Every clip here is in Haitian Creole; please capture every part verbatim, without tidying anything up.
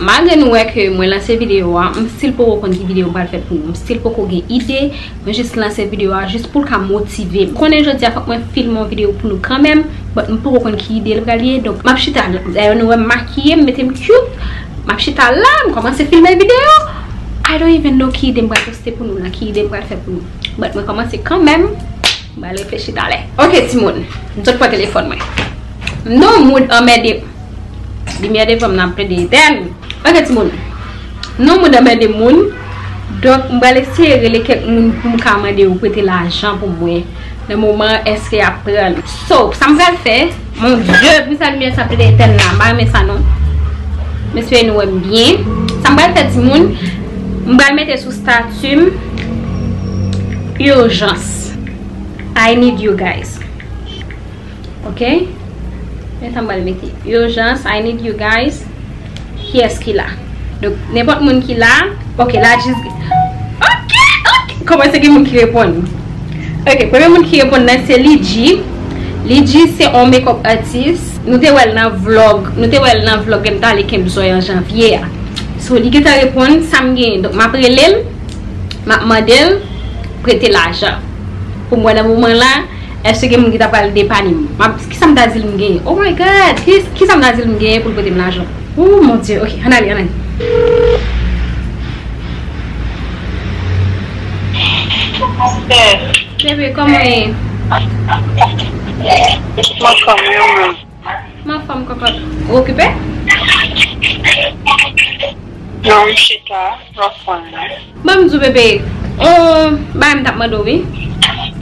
Malgre nou wè ke mwen lanse videyo a, m still poko konn ki videyo m pral fè pou nou. M still poko gen ide, mwen jis lanse videyo a jis pou l ka motive m. Konnen jodi a fòk mwen filme yon videyo pou nou kanmenm, but m poko konn ki ide l pral ye, donk m ap chita la. Dayè nou wè m makiye, m mete m cute, m ap chita la, m kòmanse filme videyo. I don't even know ki ide m pral poste pou nou la, ki ide m pral fè pou nou. But mwen kòmanse kanmenm. M pral reflechi talè. Ok, timoun. M sot pran telefòn mwen. M nan yon mood anmède. Limyè devan m nan plede etèn. Ok, timoun. M nan yon mood anmède moun. Donk, m pral eseye rele kèk moun pou m ka mande yo prete lajan pou mwen. Nan moman, èske y ap pran l? So, sa m pral fè, mon Dye, pou sa limyè sa plede etèn la. M pa renmen sa, non. M espere nou wè m byen. Sa m pral fè, timoun, m pral mete sou stati m, Urgence. I need you guys. Ok? Men sa m pral mete. Urgence, I need you guys. Kiyès ki la? Donk, nenpòt moun ki la. Ok, la jis. Ok, ok. Kòmanse gen moun ki reponn. Ok, premye moun ki reponn nan se Lidji. Lidji se yon makeup artist. Nou te wè l nan vlog. Nou te wè l nan vlog ke m t ale kenbe zòy an janvye a. So, li gentan reponn sa m genyen. Donk, m ap rele l. M ap mande l prete lajan. Pou mwen nan moman la, èske gen moun ki ta pral depane m? M ap, kisa m ta di l m genyen? Oh my God! Ki, kisa m ta di l m genyen pou l prete m lajan? Oh mon Dieu! Ok, ann ale, ann ale. Bebe, kòman w ye? Mwen anfòm, wi, ou menm? M anfòm, kòkòt. Ou okipe? Non, m chita, m ap fann la. Ban m di w, bebe, on bagay m t ap mande w, wi.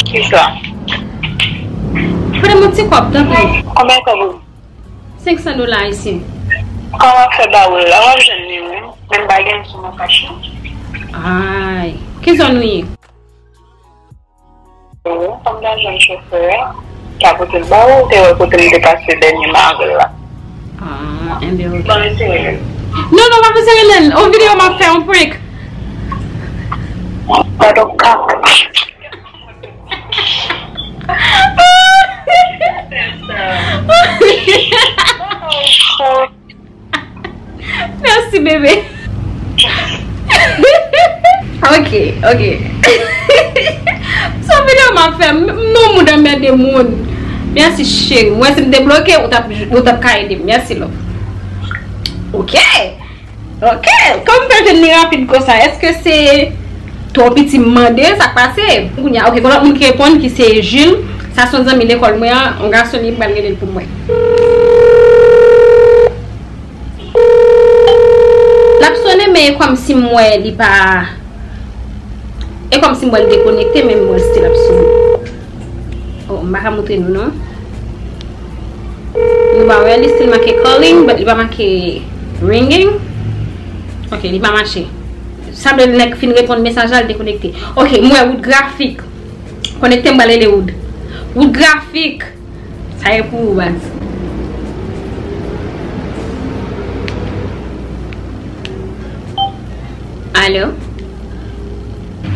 Kisa? Prete m yon ti kòb, tanpri. Konbyen kòb ou? Senk san dola ayisyen. Kòman w ap fè ba w la? W ap jwenn li, wi. Men m pa gen sou mwen kach, non. Ay. Ki zòn ou ye? Wi, fòk m ta jwenn chofè a, ki a pote l ba ou, ou te wè kote m te pase dènye m avè l la. Ah, enben, ok. Ban m eseye l. Non, non, pa bezwen rele l. On videyo m ap fè, on prank. Gadon kaka. Mèsi, bebe. Ok, ok. Se yon videyo m ap fè, m, m nan yon mood anmède moun. Mèsi, cheri. Mwen, si m te bloke, ou t ap, ou t ap ka ede m. Mèsi, love. Ok. Ok. Kòman m fè jwenn li rapid konsa? Èske se twò piti m mande, sa k pase? Kounye a, ok, gon lòt moun ki reponn, ki se Jules. Sa se yon zanmi lekòl mwen an, yon gason li, m pral rele l pou mwen. L ap sonnen, men e kòmsi m wè li pa, e kòmsi m wè l dekonekte, men m wè l still ap sonnen. Oh, m pa ka montre nou, non. Nou pa wè, li still make calling, but li pa make ringing. Ok, li pa mache. Sanble nèg fin reponn mesaj la, l dekonekte. Ok, m wè Wood Grafik. Konekte, m pral rele Wood. Wood Grafik. Sa e pou ou, baz. Alo?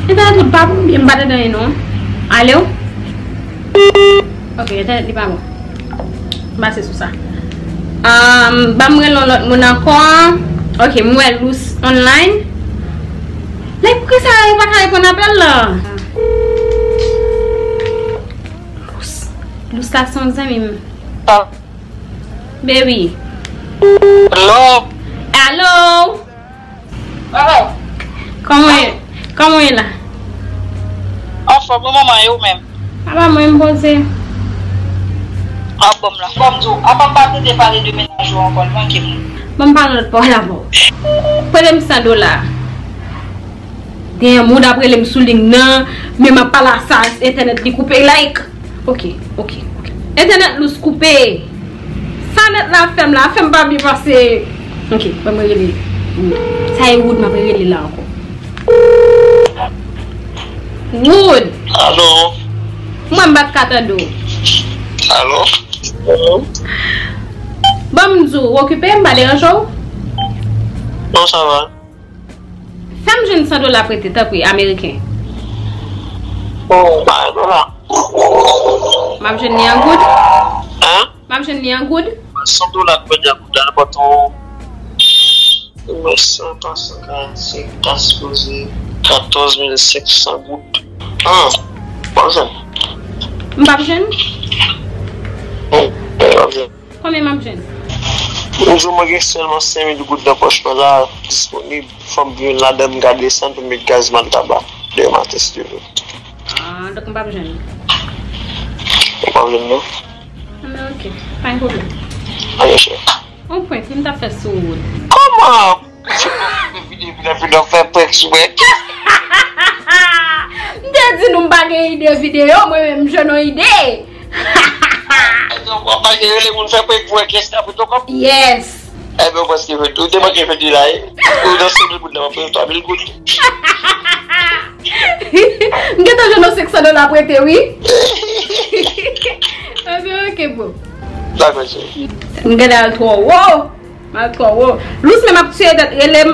Entènèt ou pa bon, m pa tande anyen non. Alo? Ok, entènèt li pa bon. M pase sou sa. Um, ban m rele yon lòt moun ankò. Ok, m wè Lous online. Like, poukisa yo pa ka reponn apèl la? Lous. Lous la se yon zanmi m. Ah. Baby. Hello. Alo. Hello. Kòman w ye? Kòman w ye la? Anfòm, wi manman, e ou menm? Apa mwen m poze. Ap bon m la. Bon, m di w, apa m pa tande pale de mennaj ou ankò, l manke m. Ban m pale lòt pa w la, boo. Prete m san dola. Damn, moun ap rele m sou liy nan, men m ap pale a sa, entènèt li koupe, like. Ok, ok, ok. Entènèt Lous koupe. Sa nèt la fè m la, fè m pa byen pase. Ok, ban mwen rele Wood. Sa e Wood m ap rele la ankò. Wood! Alo? Mwen m pa t ka tande w. Alo? Ban m di w, w okipe, m pa deranje w? Non, sa va. Fè m jwenn san dola prete, tanpri, ameriken. Oh, pa gen dola. M ap jwenn li an goud? Hein? M ap jwenn li an goud? San dola k prete an goud la, nenpòt yon. Mwen san pa san karannsenk, ta sipoze katòz mil senk san goud. Ah, pa jwenn. M p ap jwenn? Non, m p ap jwenn. Konbyen m ap jwenn? M di w mwen gen sèlman senk mil goud nan pòch mwen la, disponib. Fò m jwenn ladan m ka desann pou m met gaz Mantaba demen maten si Dye vle. Ah, donk m p ap jwenn. Ou p ap jwenn non? Anben, ok. Pa gen pwoblèm. Anben, chè. On prank, wi, m t ap fè sou ou. Kòman? Videyo, videyo, videyo, fè prank sou mwen. M te di nou m pa gen ide videyo, mwen menm m jwenn yon ide. Donk, w ap rele moun fè prank pou wè kiyès k ap ret ankò? Yes. Enben, ou prèske jwenn tou. Ou te manke jwenn li la, wi. Ou nan senk mil goud nan, w ap jwenn twa mil goud. M gentan jwenn yon senk san dola prete, wi. Enben, ok, bro. Dakò, cheri. M gentan al twò wo. M al twò wo. Lous menm ap tiye tèt, rele m.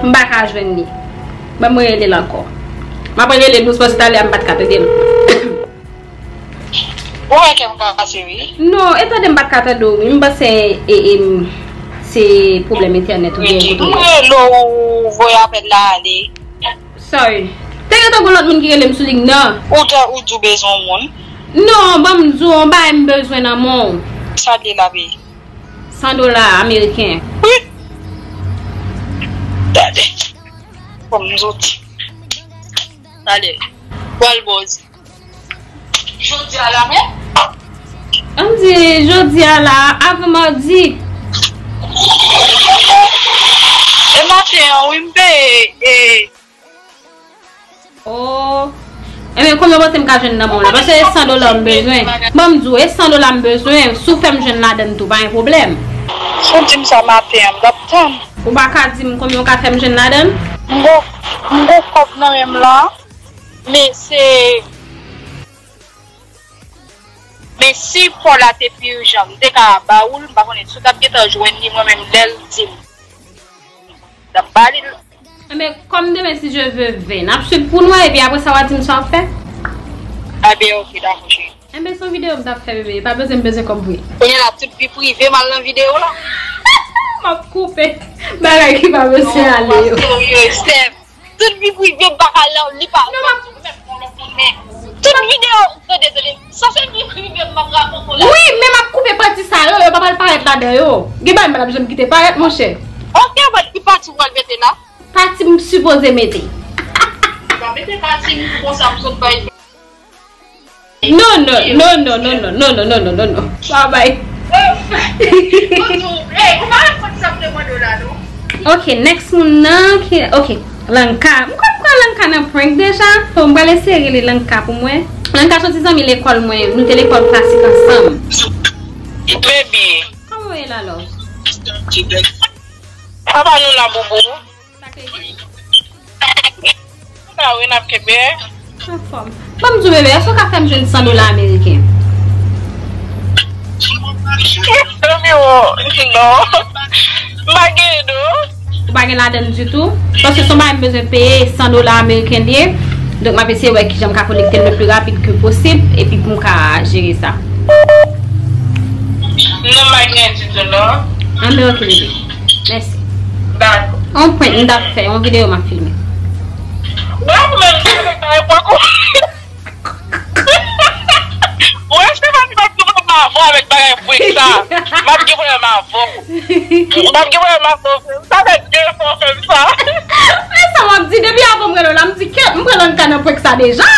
M pa ka jwenn li. Ban mwen rele l ankò. M ap rele Lous paske talè a m pa t ka tande l. Ou wè kè m kase, wi. Non, e tande m pa t ka tande w, wi. M panse, e, e, m, se pwoblèm entènèt ou gen kote w ye. M rele w, ou voye apèl la ale. Sorry. Te gentan gon lòt moun ki rele m sou liy nan. Ou te, ou di w bezwen yon moun. Non, ban m di w, yon bagay m bezwen nan men w. Sa l ye la, bebe? San dola ameriken. Wi. Tande. Fò m di w. Tande. Pral boz. Jodi a la menm? Ann di jodi a la, avan madi. E maten an, wi, m peye, e. Oh. Enben, konbyen w panse m ka jwenn nan men w la? Paske e san dola m bezwen. Ban m di w, e san dola m bezwen. Si w fè m jwenn ladann tou, pa gen pwoblèm. Si w di m sa maten an, m t ap tann. Ou pa ka di m konbyen w ka fè m jwenn ladann? M gon, m gon kòb nan men m la. Men se, men si pòl la te pi ijan, m te ka ba ou l, m pa konnen si w t ap gentan jwenn li, mwen menm lè l di m, m t ap ba li l. Enben, kòm demen, si Dye ve, ven, n ap swiv pou n wè, epi apre sa, w a di m sa w ap fè. Enben, ok, dakò, cheri. Enben, se yon videyo m t ap fè, bebe, pa bezwen m bezwen kòb vre. Kounye a la, tout vi prive m al nan videyo la. M ap koupe bagay ki pa bezwen ale yo. Non, pa serye, Steph. Tout vi prive m pa ka lè li pa. Non, m ap tout videyo, tande, tande. Sa se vi prive m m ap rakonte w la. Wi, men m ap koupe pati sa yo, yo pa pral parèt ladan yo. Gen bagay m pa t ap janm kite parèt, monchè. Ok, but ki pati w pral mete la? Pati m sipoze mete. Ou pa mete pati m konsa m sot bay. Non, non, non, non. Bye bye. Bonjou. Ey, ou pa wè fòt sa m te mande w la, non? Ok, next moun nan ki, ok, Lanka. M kwè m pran Lanka nan prank deja. Fò m pral eseye rele Lanka pou mwen. Lanka se yon ti zanmi lekòl mwen. Nou te lekòl klasik ansanm. Baby. Kòman w ye la, love? Sa va nou la, boubou? Sa k ekri? Sa wi, n ap kenbe. Anfòm. Ban m di w, bebe, èske w ka fè m jwenn san dola ameriken? Zanmi w, non. M pa gen, non. Ou pa gen ladann ditou? Paske se yon bagay m bezwen peye, san dola ameriken li ye. Donk, m ap eseye wè kijan m ka kolekte l le pli rapid ke posib, epi pou m ka jere sa. Non, m pa gen ditou, non. Anben, ok, bebe. Mèsi. Dakò. On prank m t ap fè, yon videyo m ap filme. Bravo, menm si se pa yon prank ou. Wè, Stéphanie, m ap gen pwoblèm avè w avèk bagay prank sa. M ap gen pwoblèm avè w. M ap gen pwoblèm avè w, frè m. Sa fè de fwa w fè m sa. Men sa w ap di, depi avan m rele w la, m di, kèt, m pran Lanka nan prank sa deja.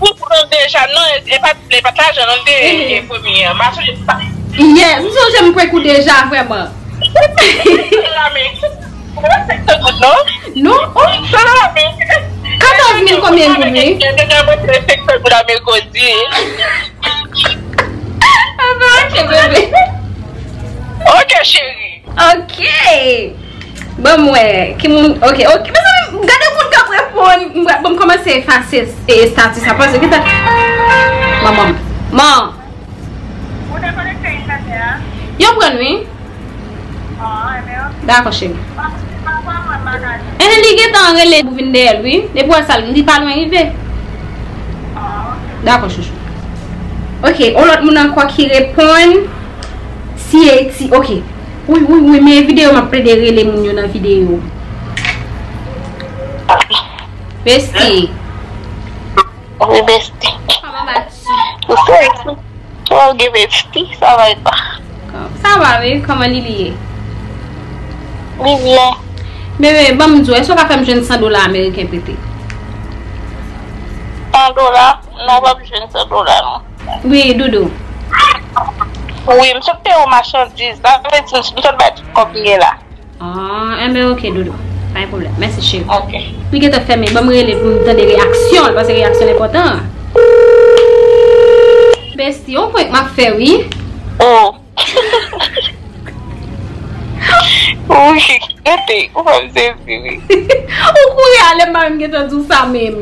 Ou pran deja, non, e, e pa, e pa t lajan, non, te, e, premye an. M pa sonje sa. Yes, m sonje m prank ou deja, vrèman. Sa la, men, ou wè senk san goud, non? Non, oh. Sa la, men, katòz mil konbyen goud, wi? Deja mwen te senk san goud a mèkredi. Ah, ok, bebe. Ok, cheri. Ok. Bon, m wè. Ki moun? Ok, ok. Mezanmi, gade moun k ap reponn. M, bon, m kòmanse efase, e, estati sa. Paske, gentan. Manman m. Man. Ou dekonekte ekran a? Yo pran, wi. Ah, enben, ok. Dakò, cheri. Pa, pa, pa, pa, pa, pa. Eh, li gentan rele pou vin dèyè l, wi. Depi w wè sa, li pa lwen rive. Ah, ok. Dakò, chouchou. Ok, yon lòt moun ankò ki reponn. Si e ti, ok. Wi, wi, wi, men videyo m ap plede rele moun yo nan videyo. Besti. Wi, besti. Kòman vas-tu? Ou sou, ou gen besti, sa va e pa? Sa va, wi, kòman Lili ye? Li byen. Bebe, ban m di w, èske w ka fè m jwenn san dola ameriken prete? San dola? Non, w p ap jwenn san dola, non. Wi, Doudou. Wi, m sot peye yon machandiz. Sa vle di, m sot bay tout kòb m gen la. Ah, enben, oke, Doudou. Pa gen pwoblèm. Mèsi, cheri. Oke. Li gentan fèmen. Ban m rele pou m tande reyaksyon l, paske reyaksyon l enpòtan. Besti, yon prank m ap fè, wi. Oh. Wi, rete, ou pa m sezi, wi. Ou kouri ale, m pa menm gentan di w sa menm.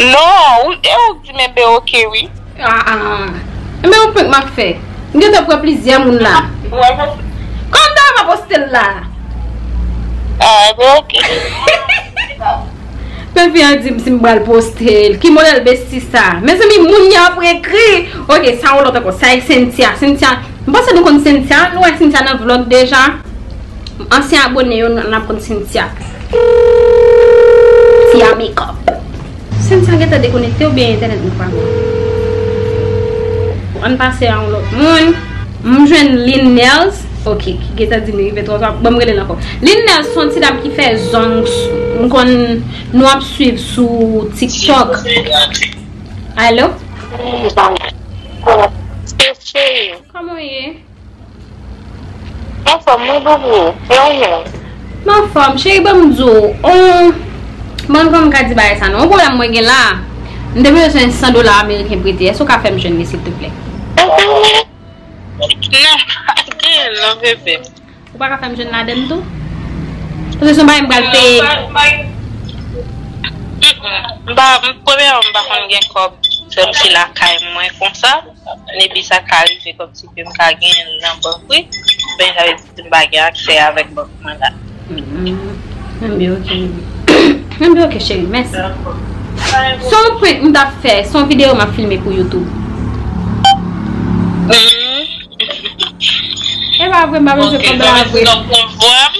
Non, ou, e ou di m enben oke, wi. Ah, ah. Enben, yon prank m ap fè. M gentan pran plizyè moun la. Kòm ta va poste l la. Ah, enben, oke. Bèlfi an di m si m pral poste l. Ki modèl besti sa? Mezanmi, moun yo ap ekri. Oke, sa yon lòt ankò. Sa e Cynthia. Cynthia, m panse nou konn Cynthia. Nou wè Cynthia nan vlòg deja. Ansyen abone yo, n ap konn Cynthia. Tia makeup. Cynthia gentan dekonekte oubyen entènèt nou pa bon? Ann pase a yon lòt moun. M jwenn Linels. Ok, ki gentan di m li rive twò twa. Ban m rele l ankò. Linels se yon ti dam ki fè zong. M konn nou ap swiv sou TikTok. Alo? Kòman w ye? Anfòm, mwen bon pou ou. E ou menm? M anfòm, cheri, ban m di w. On, bon, kòman m ka di bagay sa non? On pwoblèm mwen gen la. M te bezwen san dola ameriken prete. Èske w ka fè m jwenn li, silteplè? Non, pa gen non, bebe. Ou pa ka fè m jwenn ladann tou? Paske se yon bagay m pral peye. Mm-mm. M pa, m, premyèman, m pa konn gen kòb, sèm si lakay mwen konsa. Epi sa ka rive kòmsi ke m ka genyen l nan bank, wi. Men sa vle di m pa gen aksè avèk bank mwen la. Mm, enben, ok. Enben, ok, cheri, mèsi. Se yon prank m t ap fè, se yon videyo m ap filme pou YouTube. Mm. E pa vre, m pa bezwen kòb la vre. Donk, konvwa m.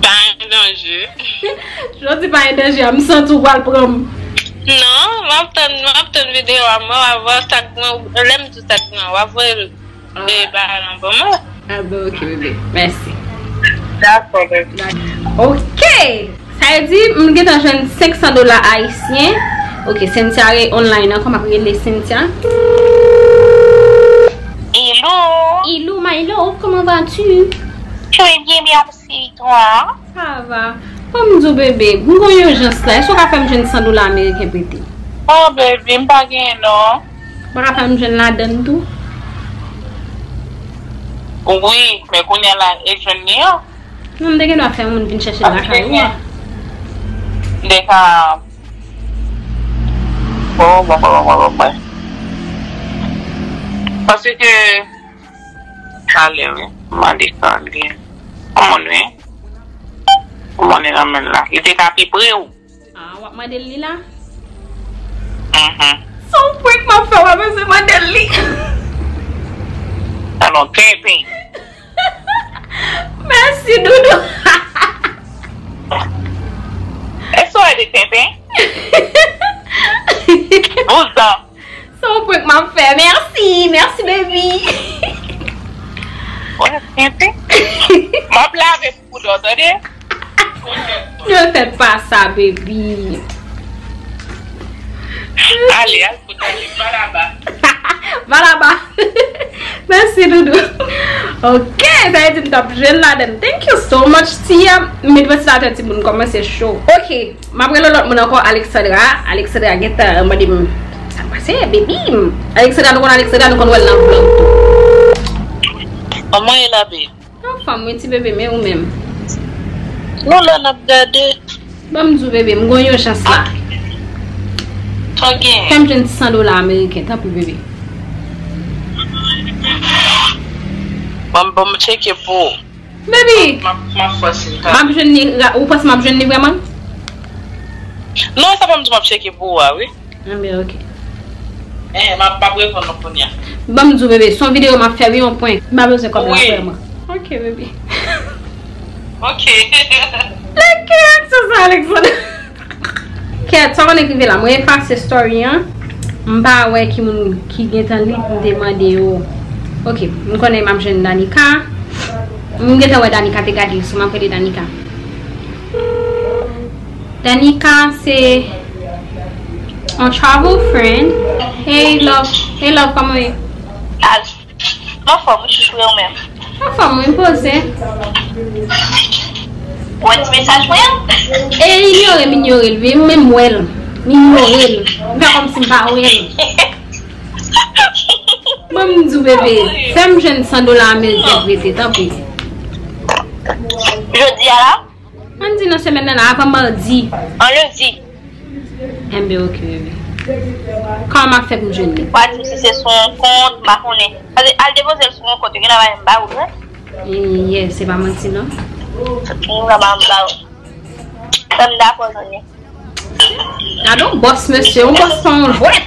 Pa gen danje. Jodi pa gen danje, m santi w pral pran m. Non, m ap tann, m ap tann videyo a, mwen, w ap tag mwen, lè m di w tag mwen, w ap voye l, e, bagay lan ban mwen. Ah bon, ok, bebe. Mèsi. Dakò, bebe. Ok. Sa vle di, m gentan jwenn senk san dola ayisyen. Ok, Cynthia re online ankò, m ap rele Cynthia. Hello. Hello, my love, comment vas-tu? Je vais bien, merci, et toi? Sa va. Ban m di w, bebe, m gon ijans la. Èske w ka fè m jwenn san dola ameriken prete? Oh, baby, m pa genyen non. Ou pa ka fè m jwenn ladann tou? Wi, men kounye a la, e jwenn li an? Non, m te gen dwa fè moun vin chèche l lakay ou a. M te ka, bon, bon, bon, bon, bon, bon. Paske, talè, wi, m mande sa li. Kòman nou ye? Kòman li nan men l la? Li te ka pi pre w. Ah, w ap mande l li la? Mhm. Se yon prank m ap fè, w ap bezwen mande l li. Alò, tenten. Mèsi, Doudou. Èske w ede tenten? Bouzan. Se yon prank m ap fè. Mèsi, mèsi, baby. Wè, tenten. M ap lave pou ou, tande? Ne faites pas ça, baby. Ale, al kote ale, va laba. Va laba. Mèsi, Doudou. Ok, sa vle di m t ap jwenn ladann. Thank you so much, Tia. Met vantilatè timoun kòmanse cho. Ok, m ap rele lòt moun ankò, Alexandra. Alexandra gentan mande m sa k pase, baby. Alexandra, nou konn Alexandra, nou konn wè l nan vlog tou. Kòman e la, baby? Anfòm wi, ti bebe, men ou menm? Nou la n ap gade. Ban m di w, bebe, m gon ijans la. Sa w gen? Fè m jwenn san dola ameriken, tanpri, bebe. Ban m, ban m tcheke pou ou. Baby! M ap, m ap fè si m ka. M ap jwenn li ra-, ou panse m ap jwenn li vrèman? Non, sa fè m di m ap tcheke pou ou a, wi. Enben, ok. Eh, m ap, m ap reponn nou kounye a. Ban m di w, bebe, se yon videyo m ap fè, wi, yon prank. M pa bezwen kòb la, vrèman. Ok, bebe. Ok. Lè kè aksyon sa, Alexandre. Kèt, sa w konnen k rive la. Mwen efase story an. M pa wè ki moun ki gentan li pou m te mande yo. Ok, m konnen m ap jwenn Danica. M gentan wè Danica te gade l sou m ap rele Danica. Danica se yon travel friend. Hey love, hey love, kòman w ye? Al, m anfòm, wi, chouchou, e ou menm? Anfòm, wi, poze. Ou wè ti mesaj mwen an? E inyore m, inyore l, wi, m menm wè l. M inyore l. M fè kòmsi m pa wè l. Ban m di w, bebe, fè m jwenn san dola a, men l te prete, tanpri. Jodi a la? Ann di nan semèn nan la, avan madi. An lendi. Enben, ok, bebe. Kòman m ap fè pou m jwenn li? W a di m si se sou yon kont, m pa konnen. Paske al depoze l sou yon kont, yo genlè pa menm ba ou l, wi. Ye, se pa manti, non. Yo genlè pa menm ba ou. Sa m dakò, Zònye. Gade yon bòs, mesye, yon bòs pa yon jwèt.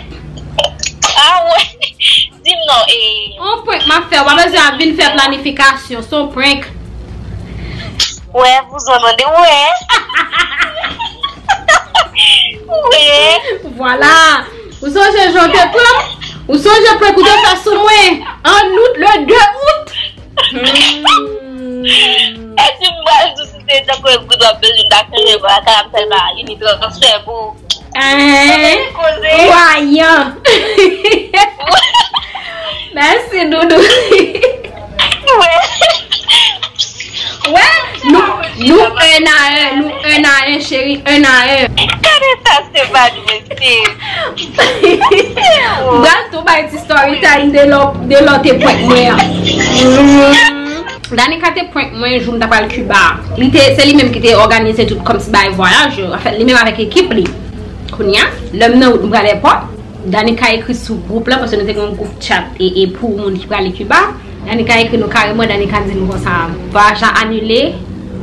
Ah, wè. Di m non, e. Yon prank m ap fè, w pa bezwen ap vin fè planifikasyon, se yon prank. Wè, vouzan mande, wè. Wè. Vwala. Ou sonje jan w te pran m? Ou sonje prank ou te fè sou mwen? An out, le de out. Hmm. E si m pral di w si se tankou yon goud w ap bezwen, m ta chanje bò lakay la, m fè l pa vini transfè pou ou. Hein? Koze. Kwayan. Mèsi, doudou. Wè. Wè, nou, nou un à un, nou un à un, cheri, un à un. Gade sa, se bad, mesye. M pral tou bay ti story time de lò, de lò te prank mwen an. Danica te prank mwen jou m t ap al Kiba. Li te, se li menm ki te òganize tout kòmsi bagay vwayaj yo. Anfèt, li menm avèk ekip li. Kounye a, lè m nan wout m pral èpòt, Danica ekri sou gwoup la, paske nou te gen yon gwoup chat e, e pou moun ki prale Kiba. Danica ekri nou kareman, Danica di nou konsa, vwayaj la anile,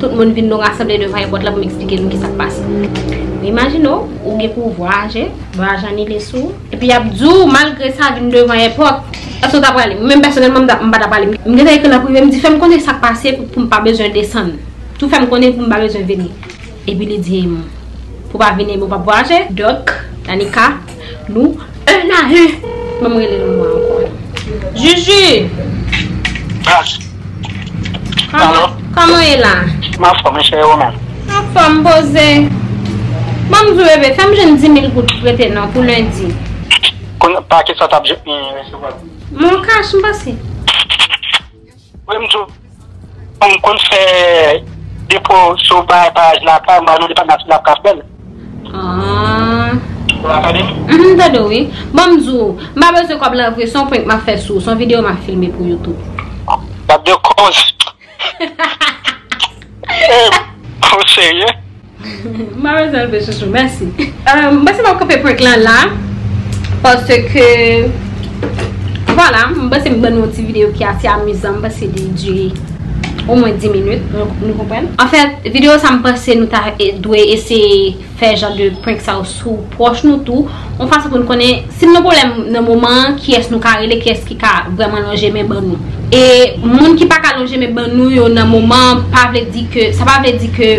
tout moun vin nou rasanble devan èpòt la pou m eksplike nou kisa k pase. Imajine w, ou gen pou w vwayaje, vwayaj anile sou ou, epi y ap di w, malgre sa, vin devan èpòt, èske w ta prale? Mwen menm pèsonèlman, m ta, m pa ta prale. M gentan ekri nan prive, m di, fè m konnen sa k pase pou, pou m pa bezwen desann. Tou fè m konnen pou m pa bezwen vini. Epi li di m, pou pa vini, pou pa vwayaje. Donk, Danica, nou un à un. Ban m rele non mwen ankò. Juju! Kòman, kòman w ye la? M anfòm, cheri, ou menm? Anfòm, poze. Ban m di w, bebe, fè m jwenn dis mil goud prete non pou lendi. Kounye, pa ki sa w t ap jwenn, resevwa? Mon cash, m pase. Wi, m tou. M konn fè depo sou bay paj lakay, m ba nou depann si l ap ka fè l. Ah. Ou pa tande? Mhm, m tande w, wi. Bon, m di w, m pa bezwen kòb la vre, se yon prank m ap fè sou ou, se yon videyo m ap filme pou YouTube. Gad de koz. Eh, ou serye? M pa bezwen leve chouchou, mèsi. Euh, m panse m ap kanpe prank lan la. Paske, vwala, m panse m ban nou yon ti videyo ki ase amizan. M panse li dire omwen dis minit, nou, nou konprann. Anfèt, videyo sa m panse nou ta e, dwe eseye fè jan de prank sa yo sou pwòch nou tou. Yon fason pou n konnen si n nan pwoblèm nan moman an, kiyès nou ka rele, kiyès ki ka vrèman lonje men ban nou. E moun ki pa ka lonje men ban nou yo nan moman an, pa vle di ke, sa pa vle di ke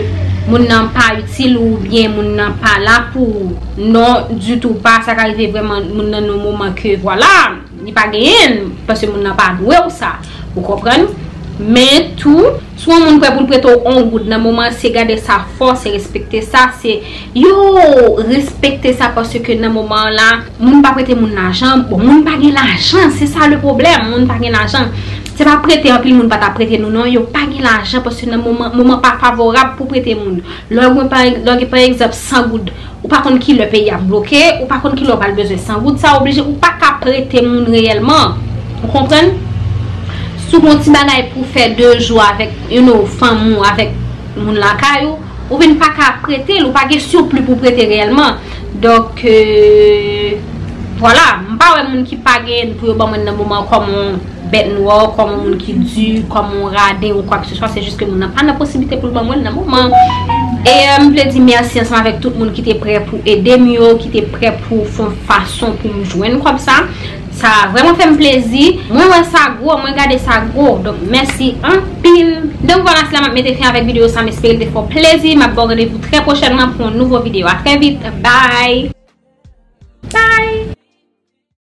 moun nan pa itil ou oubyen moun nan pa la pou ou. Non, ditou pa, sa ka rive vrèman moun nan nan moman ke, vwala, li pa genyen l, paske moun nan pa dwe w sa. Ou konprann? Men tou, si yon moun prè pou l prete w yon goud nan moman an, se gade sa fò, se respekte sa, se, yo, respekte sa, paske nan moman an la, moun pa prete moun lajan. Bon, moun pa gen lajan, se sa le pwoblèm, moun pa gen lajan. Se pa prete, anpil moun pa ta prete nou non, yo pa gen lajan, paske nan moman, moman pa favorab pou prete moun. Lè w gen pa, lè w gen pa egzanp san goud, ou pa konn ki lè peyi ap bloke, ou pa konn ki lè w pral bezwen san goud sa, oblije ou pa ka prete moun reyèlman. Ou konprann? Si w gen yon ti bagay pou w fè de jou avèk, you know, fanmi w, avèk moun lakay ou, ou vin pa ka prete l, ou pa gen sipli pou prete reyèlman. Donk, euh, vwala, m pa wè moun ki pa gen pou yo ban mwen nan moman kòm yon bèt nwè, kòm yon moun ki di, kòm yon raden ou kwakeseswa, se jis ke moun nan pa nan posiblite pou l ban mwen l nan moman. E, euh, m vle di mèsi ansanm avèk tout moun ki te prè pou ede m yo, ki te prè pou fè yon fason pou m jwenn kòb sa. Sa vrèman fè m plezi. Mwen wè sa gwo, mwen gade sa gwo. Donk, mèsi anpil. Donk, vwala, se la m ap mete fen avèk videyo sa. M espere l te fè w plezi. M ap ba w randevou trè pwochènman pou yon nouvo videyo. A trè vit. Bye! Bye!